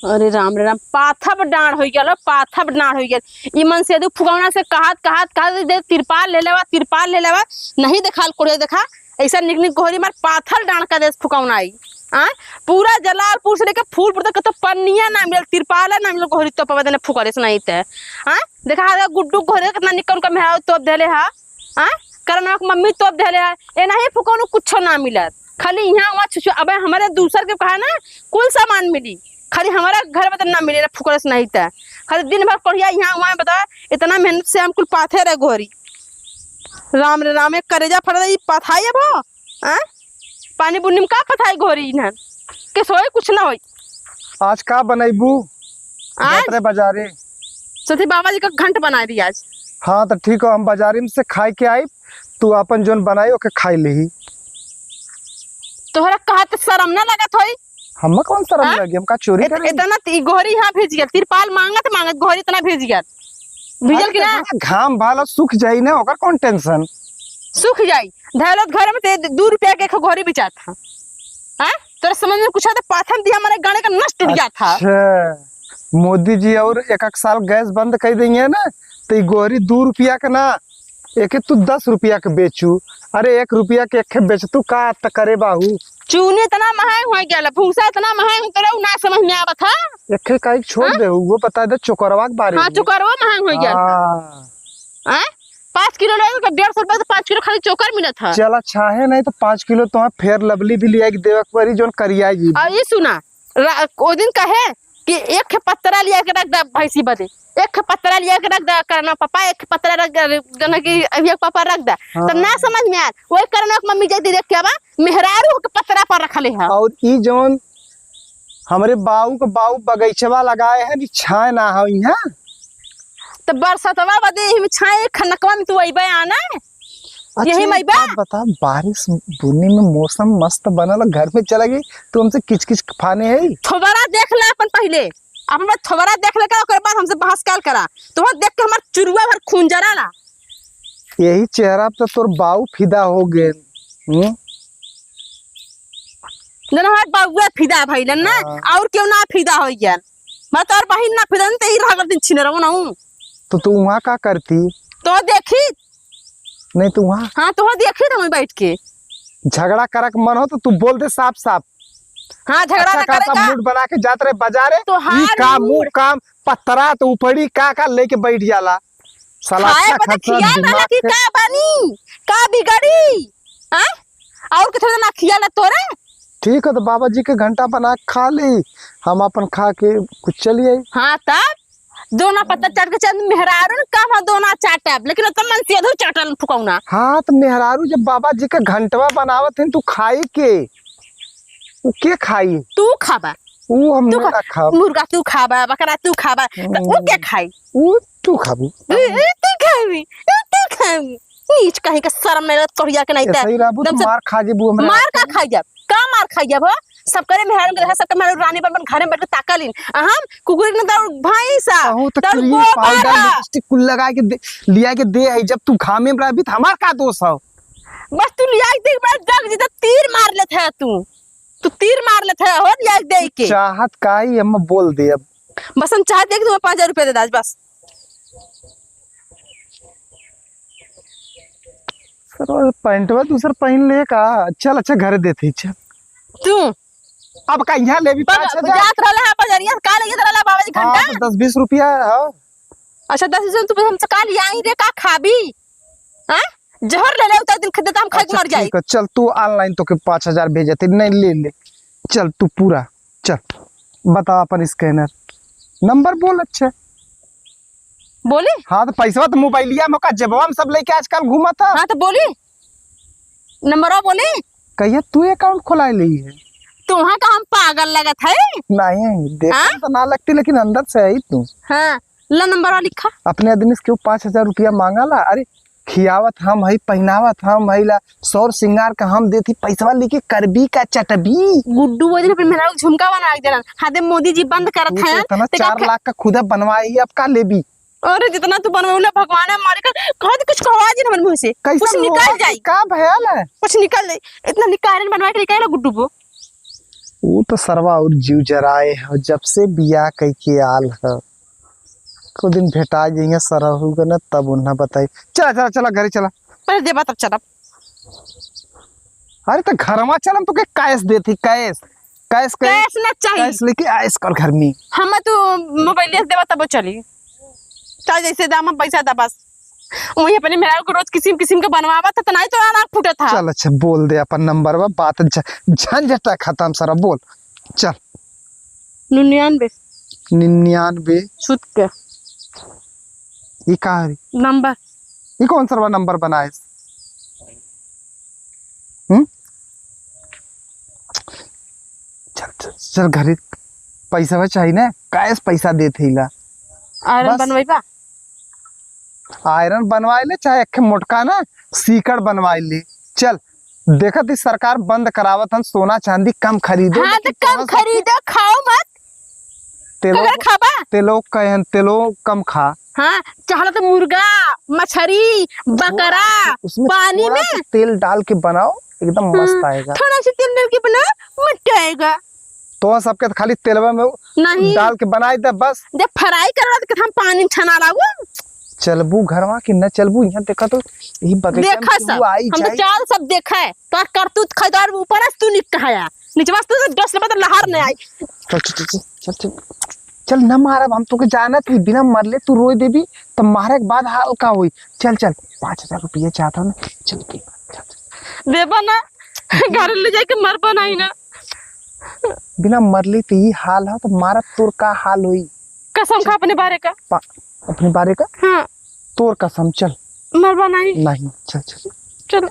अरे राम रे राम, पाथब डांड हो गया, पाथब डांड हो गया। ई मन से फुकौना से कहत कहत कहत दे तिरपाल ले लेवा, तिरपाल ले लेवा, नहीं देखाल कोड़िया देखा ऐसा निक निक गोहरी मार पाथल डांड का देस फुकौना आई। आ पूरा जलालपुर से लेकर फूलपुर तक तो पन्निया ना मिलल, तिरपाल ना मिलल गोहरी तो पवा देने फुकरे से नहीं ते। आ देखा है गुड्डू गोहरी कितना निकल का मेहरा तोप देले हा। आ करना के मम्मी तोप देले हा, एना ही फुकौनो कुछो ना मिलत, खाली यहाँ वहाँ छुछु। अबे हमारे दूसर के कहा ना कुल सामान मिली, खाली हमारा घर में तो ना मिले फुकरस नहीं था। खाली दिन भर कोढ़िया यहाँ वहाँ बता इतना मेहनत से हम कुल पाथे रहे गोहरी। राम रे राम, एक करेजा फट रहा, ये पथाई अब हो आ? पानी बुन्नी में का पथाई गोहरी इन्हन के सोए कुछ ना होई। आज का बनैबू? आज? जात रहे बाजारे। सती बाबा जी का घंट बना दी आज। हाँ तो ठीक हो, हम बाजारे में से खाए के आई, तू अपन जोन बनाई ओके खाई लेही। तोहरा कहा तो शर्म ना लगत होई? हम्मा कौन शर्म हाँ? लगी, हम का चोरी करें? इतना गोहरी यहाँ भेज गया, तिरपाल मांगत मांगत गोहरी इतना भेज गया, भीजल कि ना? घाम भाला सूख जाई ना, ओकर कौन टेंशन? सूख जाई धैलत घर में ते 2 रुपया के एक गोहरी बेचा था। हाँ तोरा समझ में कुछ आता? पाथन दिया हमारे गाने का नष्ट टूट गया था। अच्छा, मोदी जी और एक एक साल गैस बंद कर देंगे ना तो ये गोहरी 2 रुपया का ना एक तू 10 रुपया के बेचू। अरे 1 रुपया के एक बेच तू का त करे बाहू? चूने इतना महंग हो गया, भूसा इतना महंग तोरा ना समझ में आवत था। एक काई छोड़ दे, वो बता दे चोकरवा के बारे हाँ में। चोकरवा महंग हो गया। हाँ। हाँ? 5 किलो ले तो 150 रुपया तो 5 किलो खाली चोकर मिला था। चल अच्छा है, नहीं तो 5 किलो तो फिर लबली भी लिया के देवक परी जोन करिया जी। और ये सुना ओ दिन कहे कि एक पत्तरा लिया के रख दे भैंसी बदे, एक पत्तरा लिया के रख दे करना पापा, एक पत्तरा रख दे जना कि अभी एक पापा रख दे। हाँ। तब ना समझ में आया वही करना के मम्मी जाती देख के आवा मेहरारू के पत्तरा पर रखले है। और ई जोन हमरे बाऊ के बाऊ बगीचवा लगाए हैं, छाए ना हो यहाँ तो बरसतवा बदे हम छाए खनकवा में तू अइबे आना। अच्छा, यही एक मईबा? बात बता, बारिश बुनी में मौसम मस्त बनल, घर में चला गई तो हमसे किच किच फाने है। थोबरा देख ले अपन पहले, अपन बस थोबरा देख ले कर, ओकर बाद हमसे बहस काल करा। तो देख के हमार चुरुआ भर खून जरा ला। यही चेहरा पे तोर बाऊ फिदा हो गए। जना हमार बाऊआ फिदा भइलन ना, हाँ। और क्यों ना फिदा हो गया? मैं तोर बहिन ना फिदा ते ही रह गल दिन छिने रहो ना हूं। तो तू वहां का करती? तो देखी नहीं तू वहां? हाँ तो देखी ना मैं बैठ के। झगड़ा करक मन हो तो तू बोल दे साफ साफ। हाँ झगड़ा अच्छा ना खासा करेगा। मूड बना के जात रहे बाजारे, तो ई हार का मूड। मुंह काम पत्थरा तो ऊपरी का का लेके बैठ जाला। साला खाए अच्छा पता खासा खियाल रहला दिमाग कि के- का बनी का बिगड़ी? हाँ और के थोड़ा ना खियाल तोरे। ठीक है तो बाबा जी के घंटा बना के खा ली, हम अपन खा के कुछ चली आई। हाँ तब दोना पत्ता चाट के चंद मेहरारू न काम है दोना चाटब, लेकिन तो मन से अधू चाटल फुकौना। हाँ तो मेहरारू जब बाबा जी के घंटवा बनावत हैं तू खाई के उ के खाई? तू खाबा। उ हम तू ना खा। मुर्गा तू खाबा, बकरा तू खाबा, तो उ के खाई? उ तू खाबू। तू खाबी, तू खाबी। नीच कहीं का शर्म नहीं लगत कोढ़िया के नहीं ऐसे ही रहबू तो एकदम से मार खा जेबू हमरा। मार का खाई जब, का मार खाई जब हो? सब करे मेहरारू के देखा, सबके मेहरारू रानी बन बन घरे में बैठ के ताकलिन। आ हम कुकुर ने दौड़ भैंसा, अहू तो दौड़ क्रीम गोबर पाउडर हा। लिपस्टिक कुल लगा के दे, लिया के दे है, जब तू घामे में रहबी तो हमार का दोष हो? बस तू लिया के देख, बस जग जिधर तीर मार लेत है तू, तू तीर मार लेत है हो लिया के दे के। चाहत का ही हम बोल दे अब। बस हम चाहते हैं कि तुम्हें 5000 रुपया दे दाज बस। सर और पैंटवा दूसर पहन ले का? चल अच्छा घर देते चल। तू अब का यहाँ ले भी 5000? जात रहला है बाजारिया, का ले जात रहला बाबा जी हाँ, घंटा? तो 10-20 रुपया है। अच्छा 10-20 तू हमसे का लिया आई रे, का खाबी? हाँ जहर ले ले उतर दिन खदे हम खा के अच्छा, मर जाई। ठीक है, चल तू ऑनलाइन तो के 5000 भेजते नहीं ले ले, चल तू पूरा चल बता अपन स्कैनर नंबर बोल। अच्छा बोली? हाँ तो पैसा तो मोबाइलिया में का जेबवा में सब लेके आजकल घूमा था। हाँ तो बोली नंबरवा बोली। कहिया तू अकाउंट खोला ली है? तो वहाँ का हम पागल लगत है? नहीं देख हाँ? तो ना लगती लेकिन अंदर से है तू। हाँ ला नंबरवा लिखा। अपने आदमी से क्यों 5000 रुपया मांगा ला? अरे खियावत हम है, पहनावत हम है, ला सौर सिंगार का हम देती, पैसवा लेके करबी का चटबी। गुड्डू वो दिन अपने मेहरारू झुमका बना के देना। हाँ दे मोदी जी बंद करत तू तो हैं। इतना ते का 4 लाख का खुदा बनवाई अब का लेबी? अरे जितना तू बनवले भगवान है मारे का कहत कुछ कहवा जी हमर मुंह से। कैसा कुछ मुंह निकल है? जाई। का भयल है? कुछ निकल जाई। इतना निकालन बनवा के निकाला गुड्डू को। वो तो सरवा और जीव जराए हो जब से बिया कई के आल ह। को दिन भेटा जाइए सरहू के ना तब उन्हें बताई। चला चला चला घरे चला। पहले देबा तब चलब। अरे तो घरवा चल, हम तो के कैश देती, कैश कैश कैश ना चाहिए, कैश लेके आइस कर घर में। हम तो मोबाइल से देबा तब चली, चाहे जैसे दाम हम पैसा दा बस। वही अपने मेहरारू को रोज किसिम किसिम के बनवावा था तो नहीं तो आना फूटा था। चल अच्छा बोल दे अपन नंबर बा, बात झंझटा खत्म सारा बोल। चल 99 99 सुत के ये का है नंबर? ये कौन सा नंबर बनाए? चल चल चल घरे पैसा चाहिए ना, कैश पैसा देते ला। आयरन बनवाइबा? आयरन बनवाए ले चाहे अखे मोटका ना सीकड़ बनवाए ले। चल देखत ही सरकार बंद करावत हन सोना चांदी कम खरीदो। हाँ तो कम खरीदो, खाओ मत। तेलो खाबा तेलो कहन तेलो कम खा। हाँ चाहला तो मुर्गा मछली बकरा उसमें पानी में तेल डाल के बनाओ एकदम मस्त आएगा। थोड़ा सा तेल डाल के बनाओ मस्त आएगा। तो सबके तो खाली तेलवा में नहीं डाल के बनाई दे बस। जब फ्राई करवा तो हम पानी छना लागो। चलबू घरवा कि न चलबू? यहाँ देखा तो यही बगीचा में देखा केहू सब आई हम तो जाई। चाल सब देखा है तो करतूत खरीदार ऊपर तू निकहाया नीचवा से तो 10 मतलब लहर नहीं आई। चल चल चल चल चल चल न मारब हम तो जानत ही, बिना मरले तू रोई देबी तो मारे के बाद हाल का होई। चल चल 5000 रुपया चाहता ना, चल चल चल। देबा ना घर ले जाके मरबा नहीं ना। बिना मरले तो ये हाल है तो मारब तोर का हाल होई। कसम खा अपने बारे का। अपने बारे का? हाँ तोर कसम। चल मरबा नहीं नहीं। चल चल चल।